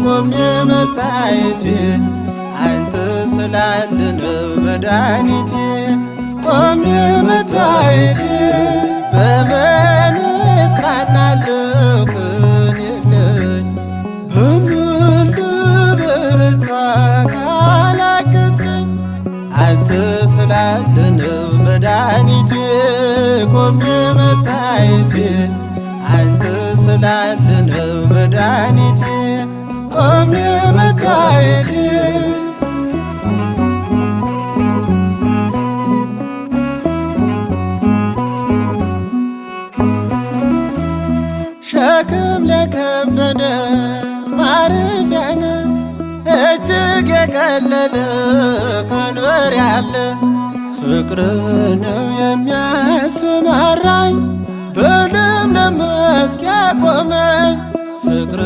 ቆሜ መታየቴ አንተ ስላለ ነው መድኃኒቴ ቆሜ መታየቴ። በምን እጽናናለሁ ቅን የለኝ፣ በምን ልበረታ ካላገዝከኝ? አንተ ስላለ ነው መድኃኒቴ ቆሜ መታየቴ፣ አንተ ስላለ ነው መድኃኒቴ ቆሜ መታየቴ። ሸክም ለከበደ ማረፊያነ፣ እጅግ የቀለለ ቀንበር ያለ፣ ፍቅር ነው የሚያሰማራኝ፣ በለምለም መስክ ያቆመኝ ፍቅር።